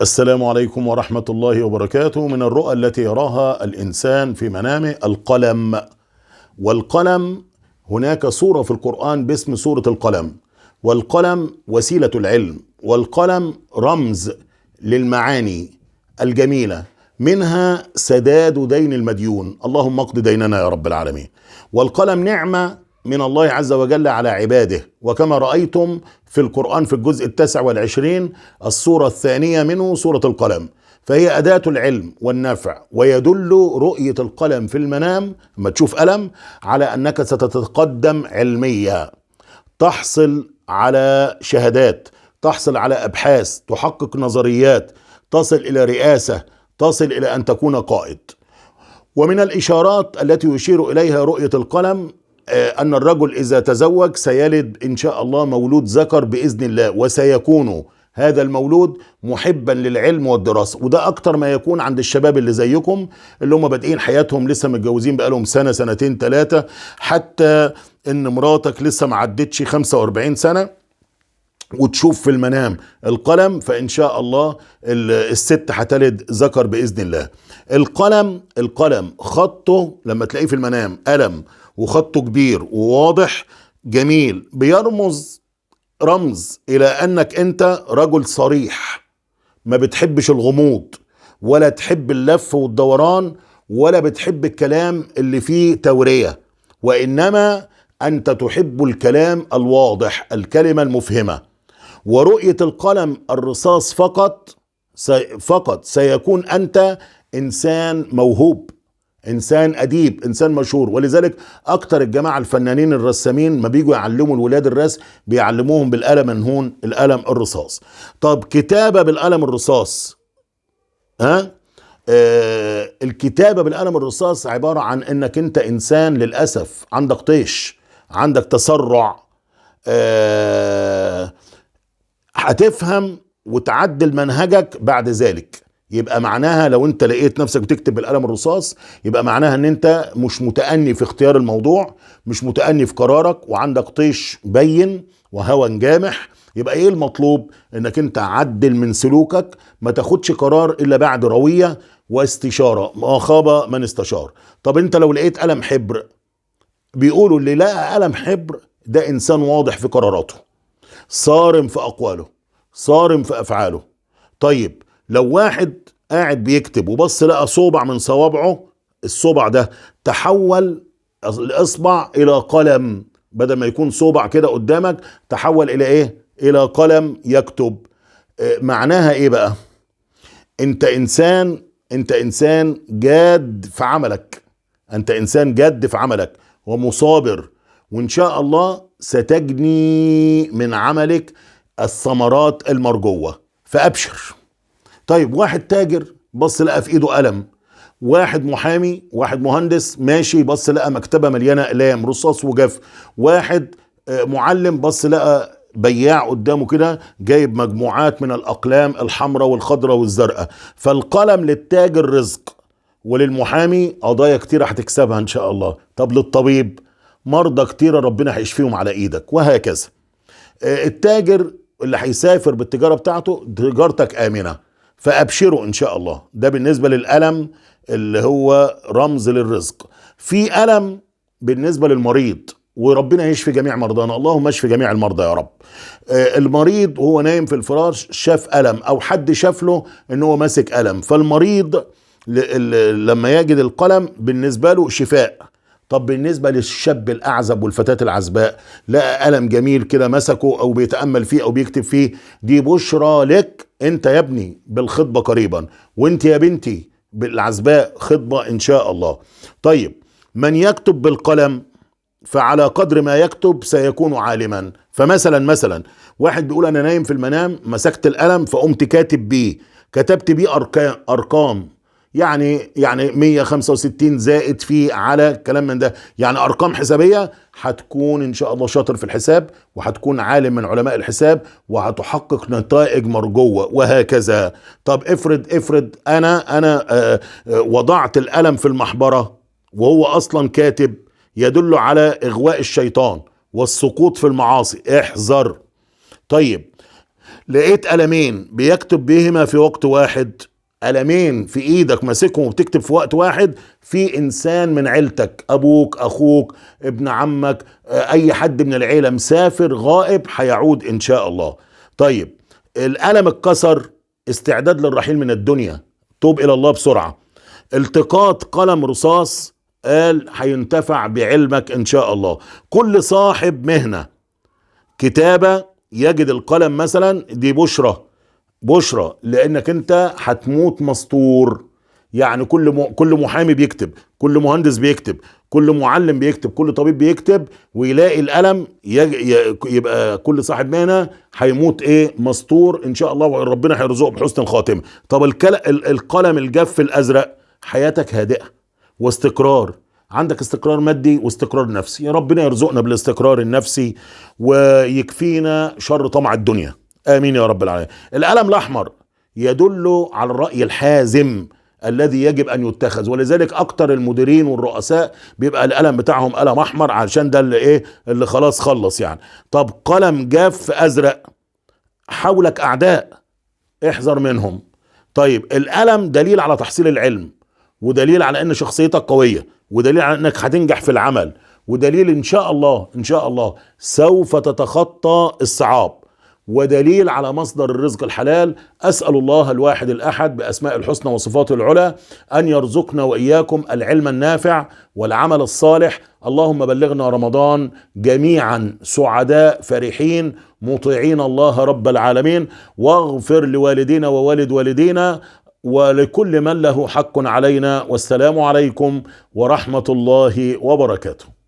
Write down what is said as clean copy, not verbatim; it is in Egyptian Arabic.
السلام عليكم ورحمة الله وبركاته. من الرؤى التي يراها الإنسان في منامه القلم. والقلم هناك سورة في القرآن باسم سورة القلم، والقلم وسيلة العلم، والقلم رمز للمعاني الجميلة، منها سداد دين المديون، اللهم اقض ديننا يا رب العالمين. والقلم نعمة من الله عز وجل على عباده، وكما رأيتم في القرآن في الجزء 29 السورة الثانية منه سورة القلم، فهي أداة العلم والنفع. ويدل رؤية القلم في المنام لما تشوف قلم على أنك ستتقدم علميا، تحصل على شهادات، تحصل على أبحاث، تحقق نظريات، تصل إلى رئاسة، تصل إلى أن تكون قائد. ومن الإشارات التي يشير إليها رؤية القلم أن الرجل إذا تزوج سيلد إن شاء الله مولود ذكر بإذن الله، وسيكون هذا المولود محبا للعلم والدراسة. وده أكتر ما يكون عند الشباب اللي زيكم، اللي هم بادئين حياتهم لسه متجوزين بقالهم سنة سنتين ثلاثة، حتى إن مراتك لسه ما عدتش 45 سنة وتشوف في المنام القلم، فإن شاء الله الست هتلد ذكر بإذن الله. القلم خطه لما تلاقيه في المنام قلم وخطه كبير وواضح جميل، بيرمز رمز إلى أنك أنت رجل صريح، ما بتحبش الغموض ولا تحب اللف والدوران ولا بتحب الكلام اللي فيه تورية، وإنما أنت تحب الكلام الواضح، الكلمة المفهمة. ورؤية القلم الرصاص فقط سيكون أنت إنسان موهوب، إنسان أديب، إنسان مشهور. ولذلك أكتر الجماعة الفنانين الرسامين ما بيجوا يعلموا الولاد الرسم بيعلموهم بالقلم الهون، القلم الرصاص. طب كتابة بالقلم الرصاص، ها؟ الكتابة بالقلم الرصاص عبارة عن إنك أنت إنسان للأسف عندك طيش، عندك تسرع، هتفهم وتعدل منهجك بعد ذلك. يبقى معناها لو انت لقيت نفسك بتكتب بالقلم الرصاص يبقى معناها ان انت مش متأني في اختيار الموضوع، مش متأني في قرارك، وعندك طيش بين وهوى جامح. يبقى ايه المطلوب؟ انك انت عدل من سلوكك، ما تاخدش قرار الا بعد روية واستشارة، ما خاب من استشار. طب انت لو لقيت قلم حبر، بيقولوا اللي لقى قلم حبر ده انسان واضح في قراراته، صارم في اقواله، صارم في افعاله. طيب لو واحد قاعد بيكتب وبص لقى صوبع من صوابعه، الصوبع ده تحول الاصبع الى قلم، بدل ما يكون صوبع كده قدامك تحول الى ايه؟ الى قلم يكتب. معناها ايه بقى؟ انت انسان جاد في عملك، انت انسان جاد في عملك ومصابر، وان شاء الله ستجني من عملك الثمرات المرجوة، فابشر. طيب واحد تاجر بص لقى في ايده قلم، واحد محامي، واحد مهندس ماشي بص لقى مكتبة مليانة اقلام رصاص وجاف، واحد معلم بص لقى بياع قدامه كده جايب مجموعات من الاقلام الحمراء والخضراء والزرقاء. فالقلم للتاجر رزق، وللمحامي قضايا كتيرة هتكسبها ان شاء الله. طب للطبيب مرضى كتيرة ربنا هيشفيهم على ايدك، وهكذا. التاجر اللي هيسافر بالتجارة بتاعته، تجارتك آمنة، فأبشروا إن شاء الله. ده بالنسبة للألم اللي هو رمز للرزق. في ألم بالنسبة للمريض، وربنا يشفي جميع مرضانا، اللهم اشفي جميع المرضى يا رب. المريض وهو نايم في الفراش شاف ألم، أو حد شاف له إن هو ماسك ألم، فالمريض لما يجد القلم بالنسبة له شفاء. طب بالنسبة للشاب الأعزب والفتاة العزباء، لقى قلم جميل كده مسكه أو بيتأمل فيه أو بيكتب فيه، دي بشرى لك أنت يا ابني بالخطبة قريبا، وأنت يا بنتي بالعزباء خطبة إن شاء الله. طيب من يكتب بالقلم فعلى قدر ما يكتب سيكون عالما. فمثلا واحد بيقول أنا نايم في المنام مسكت القلم فقمت كاتب بيه، كتبت بيه أرقام، يعني 165 زائد فيه على كلام من ده، يعني ارقام حسابيه. هتكون ان شاء الله شاطر في الحساب، وهتكون عالم من علماء الحساب، وهتحقق نتائج مرجوه، وهكذا. طب افرض انا وضعت القلم في المحبره وهو اصلا كاتب، يدل على اغواء الشيطان والسقوط في المعاصي، احذر. طيب لقيت قلمين بيكتب بهما في وقت واحد، قلمين في ايدك ماسكهم وبتكتب في وقت واحد، في انسان من عيلتك، ابوك، اخوك، ابن عمك، اي حد من العيلة مسافر غائب، هيعود ان شاء الله. طيب القلم اتكسر، استعداد للرحيل من الدنيا، توب الى الله بسرعة. التقاط قلم رصاص، قال هينتفع بعلمك ان شاء الله. كل صاحب مهنة كتابة يجد القلم مثلا، دي بشرة، بشرة لانك انت هتموت مستور. يعني كل محامي بيكتب، كل مهندس بيكتب، كل معلم بيكتب، كل طبيب بيكتب، ويلاقي القلم يبقى كل صاحب مهنة هيموت ايه؟ مستور ان شاء الله، وربنا هيرزقه بحسن الخاتمة. طب القلم الجاف الازرق، حياتك هادئة واستقرار، عندك استقرار مادي واستقرار نفسي. يا ربنا يرزقنا بالاستقرار النفسي ويكفينا شر طمع الدنيا، امين يا رب العالمين. القلم الاحمر يدل على الرأي الحازم الذي يجب ان يتخذ، ولذلك اكتر المديرين والرؤساء بيبقى القلم بتاعهم قلم احمر، عشان ده اللي ايه، اللي خلاص خلص يعني. طب قلم جاف ازرق، حولك اعداء احذر منهم. طيب القلم دليل على تحصيل العلم، ودليل على ان شخصيتك قوية، ودليل على انك هتنجح في العمل، ودليل ان شاء الله، ان شاء الله سوف تتخطى الصعاب، ودليل على مصدر الرزق الحلال. أسأل الله الواحد الأحد بأسماء الحسنى وصفاته العلى أن يرزقنا وإياكم العلم النافع والعمل الصالح. اللهم بلغنا رمضان جميعا سعداء فرحين مطيعين الله رب العالمين، واغفر لوالدينا ووالد والدينا ولكل من له حق علينا. والسلام عليكم ورحمة الله وبركاته.